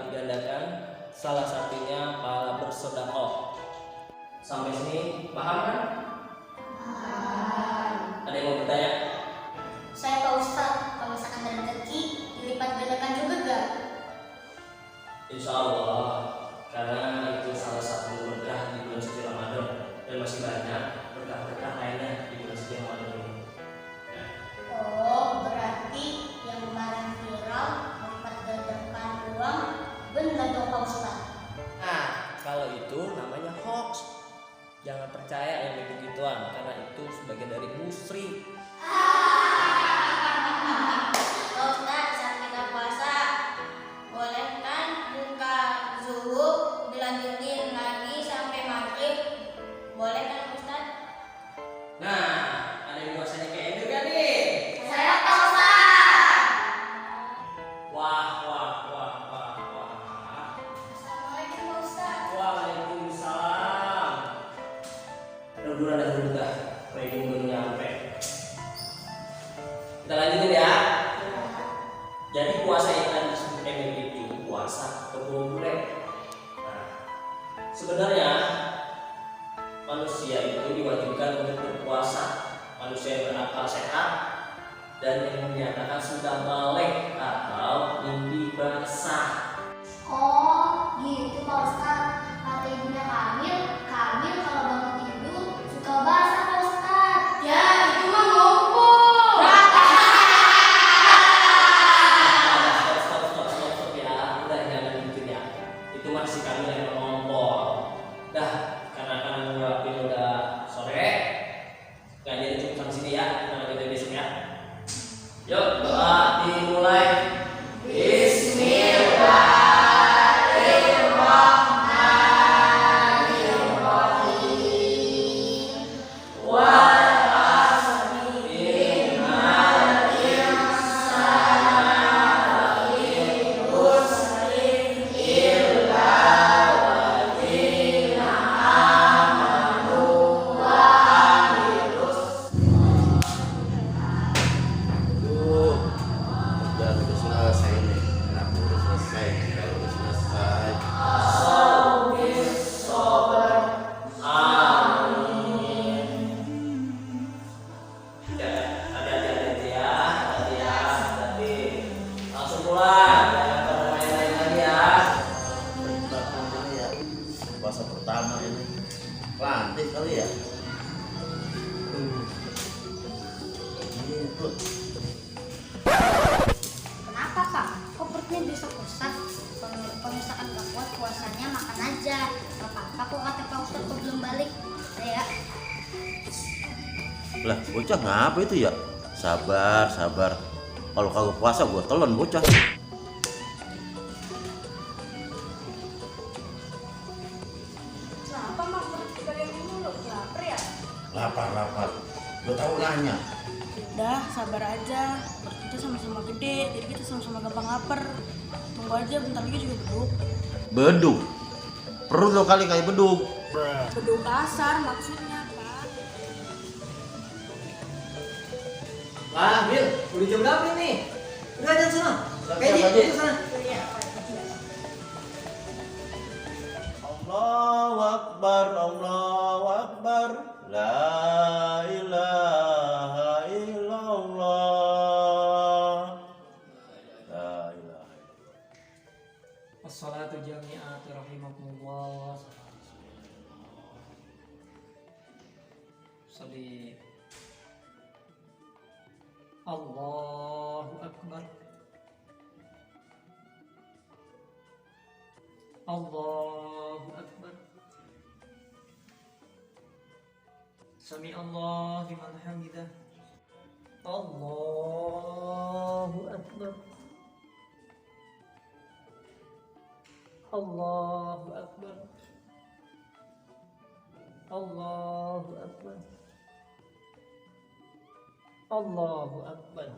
berlipat gandakan, salah satunya pahala bersedekah. Sampai sini paham kan? Ada yang mau bertanya? Saya Pak Ustadz, kalau misalkan ada rezeki dilipat gandakan juga gak? Insya Allah, karena itu salah satu berkah di bulan suci Ramadan, dan masih banyak berkah-berkah lainnya di bulan suci Ramadan ini. Oh, berarti yang kemarin viral melipat gandakan uang benar dong Pak Ustadz? Nah, kalau itu namanya hoax. Jangan percaya yang begitu-gituan, karena itu sebagian dari musyrik. Pak Ustadz, saat kita puasa boleh kan buka zuhur dilanjutin lagi sampai maghrib? Boleh kan Pak Ustadz? Nah, ada yang puasanya kayak Edo kan nih? Saya Pak Ustadz. Wah. Assalamualaikum Pak Ustadz. Waalaikumsalam. Udah dulu, trading belum nyampe. Kita lanjutin ya. Jadi puasa yang tadi disebut Emil itu puasa kebomble. Nah, sebenarnya manusia itu diwajibkan untuk berpuasa. Manusia yang berakal sehat dan yang menyatakan sudah balik atau mimpi basah. Oh, gitu Pak Ustadz. Kata ibunya Kamil kalau bangun tidur suka basah Pak Ustadz. Ya, itu mah ngompol. Stop ya, udah jangan gitu ya. Itu masih kami yang ngompol. Dah, karena kalian waktu udah sore, ngajarin cukup sampai sini ya. Kita lanjut besok ya. Yuk, doa dimulai. Puasa pertama ini lantik kali ya. Gitu. Kenapa Pak? Kok perutnya bisa kusat? Kalau misalkan gak kuat puasanya makan aja. Gak apa-apa kok kata Pak Ustadz kok belum balik. Ya. Lah, bocah ngapa itu ya? Sabar. Kalau kagak puasa gua telan bocah. Kenapa Mak? Kalian dulu lapar ya? Lapar. Lu tahu nanya. Udah, sabar aja. Kita sama-sama gede, jadi kita sama-sama gampang lapar. Tunggu aja, bentar lagi juga beduk. Beduk. Perut lo kali kayak beduk. Beduk kasar maksudnya, Pak. Wah, Bil, udah jam berapa nih? Udah aja sana. Siap, Kaji, Haji. ke sana. Allahu Akbar. La ilaha illallah. La ilaha illallah. As-salatu jami'at rahimakumullah. Salli. Allahu Akbar. Allahu Akbar. Sami Allah liman hamidah. Allahu Akbar. Allahu Akbar. Allahu Akbar. Allahu Akbar.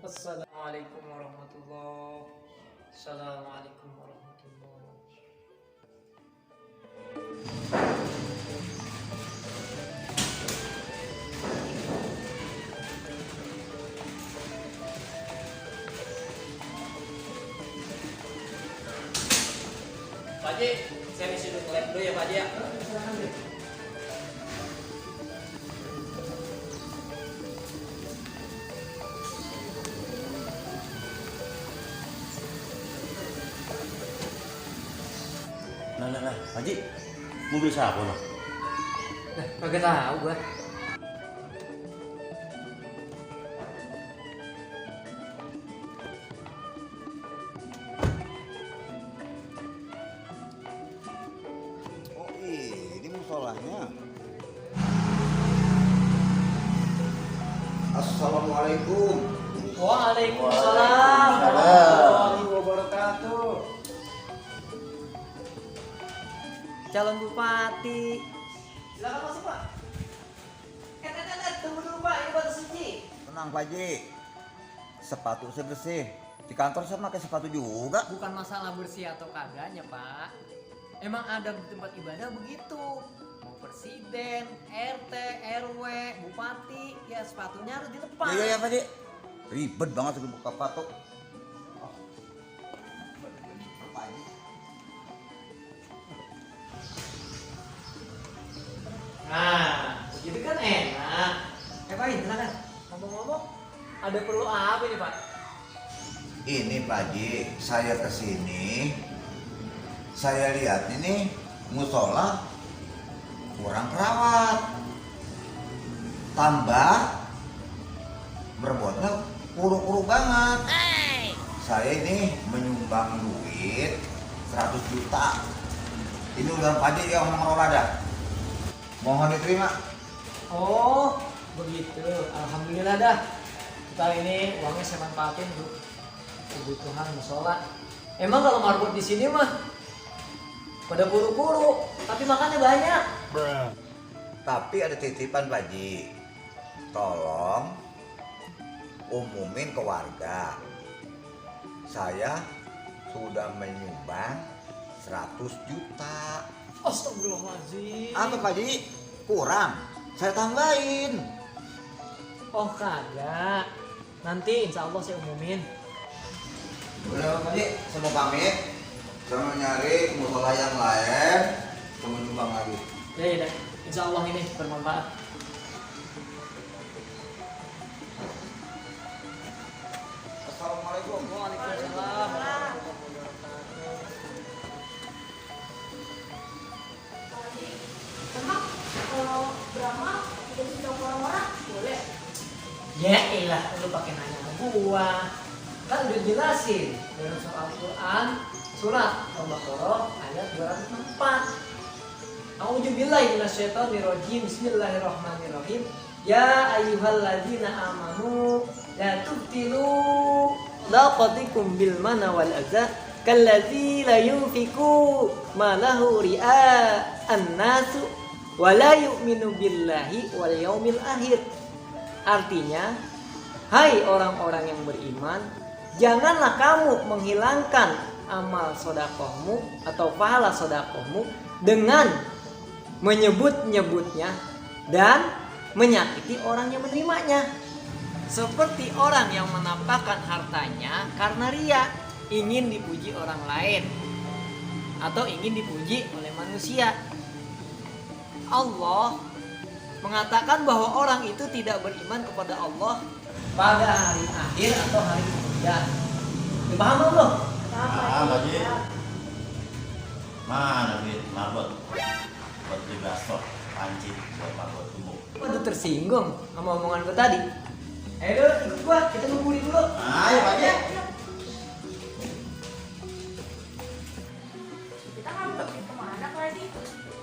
Assalamualaikum warahmatullahi wabarakatuh. Assalamualaikum warahmatullahi wabarakatuh. Pak Haji, saya misi dulu ke lab dulu ya Pak Haji ya. Lah, Haji, mobil siapa lo? Nah, kagak tahu gua. Oh ini musolanya. Assalamualaikum. Waalaikumsalam warahmatullahi wabarakatuh. Calon bupati. Silakan masuk, Pak. Tunggu dulu, Pak. Ini batu suci. Tenang Pak Haji. Sepatu saya bersih. Di kantor saya pakai sepatu juga. Bukan masalah bersih atau kagaknya, Pak. Emang ada di tempat ibadah begitu. Mau presiden, RT, RW, bupati, ya sepatunya harus dilepas. Iya Pak Haji. Ribet banget sebelum buka sepatu. Pak Haji. Nah, begitu kan enak. Pak, silakan. Ngomong-ngomong, ada perlu apa ini, Pak? Ini Pak Haji, saya kesini. Saya lihat ini musola kurang perawat. Tambah berbotnya kuru-kuru banget. Saya ini menyumbang duit 100 juta. Ini udah Pak Haji yang mengelola dah. Mohon diterima. Oh, begitu. Alhamdulillah dah. Kita ini uangnya saya manfaatin untuk kebutuhan musola. Emang kalau marbot di sini mah pada buru-buru, tapi makannya banyak. Tapi ada titipan Pak Haji. Tolong umumin ke warga. Saya sudah menyumbang 100 juta. Astagfirullahaladzim. Apa Pak Haji? Kurang. Saya tambahin. Oh kagak. Nanti insya Allah saya umumin. Udah Pak Haji, saya mau pamit. Saya mau nyari musola yang lain. Saya mau nyumbang lagi. Ya ya, insya Allah ini bermanfaat. Assalamualaikum. Waalaikumsalam. Emang kalau beramal tidak suka orang-orang boleh? Ya elah, lu pakai nanya sama gua. Kan udah jelasin dalam surah Al-Quran surat Al-Baqarah ayat 204. A'udzubillahi minasyaitonirrajim. Bismillahirrahmanirrahim. Ya ayyuhalladzina amanu la tubtilu laqatikum bil mana wal adza kalladzi la yunfiku ma lahu ri'a an-nasu wa la yu'minu billahi wal yaumil akhir. Artinya, hai orang-orang yang beriman, janganlah kamu menghilangkan amal sodakohmu atau pahala sodakohmu dengan menyebut-nyebutnya dan menyakiti orang yang menerimanya. Seperti orang yang menampakkan hartanya karena ria, ingin dipuji orang lain atau ingin dipuji oleh manusia. Allah mengatakan bahwa orang itu tidak beriman kepada Allah pada hari akhir atau hari kemudian. Paham belum lo? Paham Haji. Mana duit marbot? Buat beli gastor, panci, buat marbot tubuh. Waduh, tersinggung sama omongan gue tadi. Ayo ikut gua, kita ngumpulin dulu. Ayo Pak Haji. Kita kan pergi kemana lagi?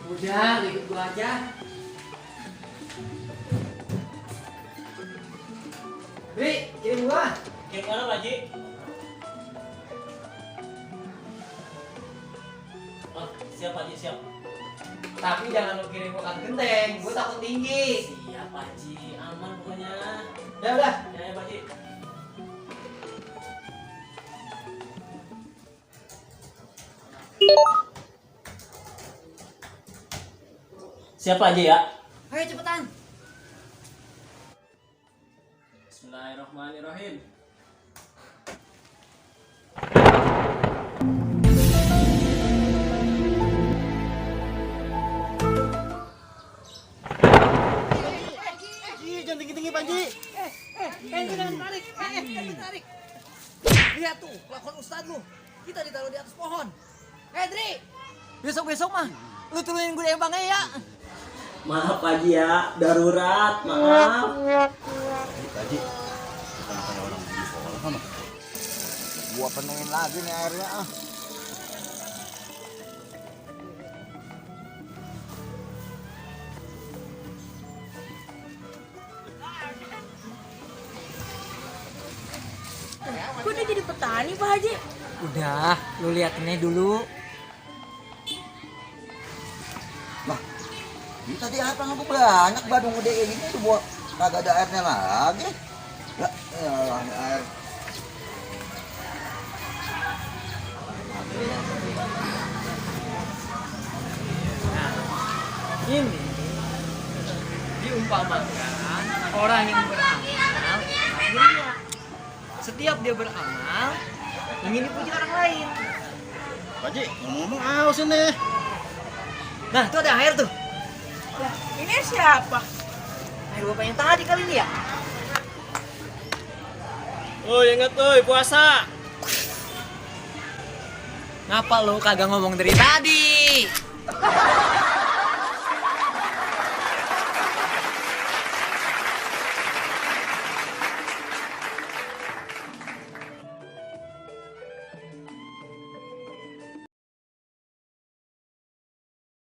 Udah, ikut gua aja. Ri, kirim gua. Kirim mana Pak Haji? Oh, siap Pak Haji, siap. Tapi jangan lu kirim gua kan genteng, gua takut tinggi. Siap Pak Haji, aman pokoknya. Ya udah. Ya Pak Haji. Siap Pak Haji ya? Ayo cepetan. Bismillahirrahmanirrahim. kelakuan Ustadz lu. Kita ditaruh di atas pohon. Dri, besok-besok mah lu turunin gue embangnya ya. Maaf Pak Haji ya, darurat, maaf. Haji, bukan orang di sekolah mah. Gua penuhin lagi nih airnya ah. Kok dia jadi petani Pak Haji? Udah, lu lihat ini dulu. Lah, ini tadi apa nggak banyak badung gede kayak gini tuh buat kagak ada airnya lagi. Ya, ini air. Ini diumpamakan orang yang beramal akhirnya setiap dia beramal ingin dipuji orang lain. Pak Haji, ngomong-ngomong aus ini. Nah, tuh ada air tuh. Lah, ini siapa? Air bapak yang tadi kali ini ya. Oh, ingat tuh puasa. Ngapa lu kagak ngomong dari tadi?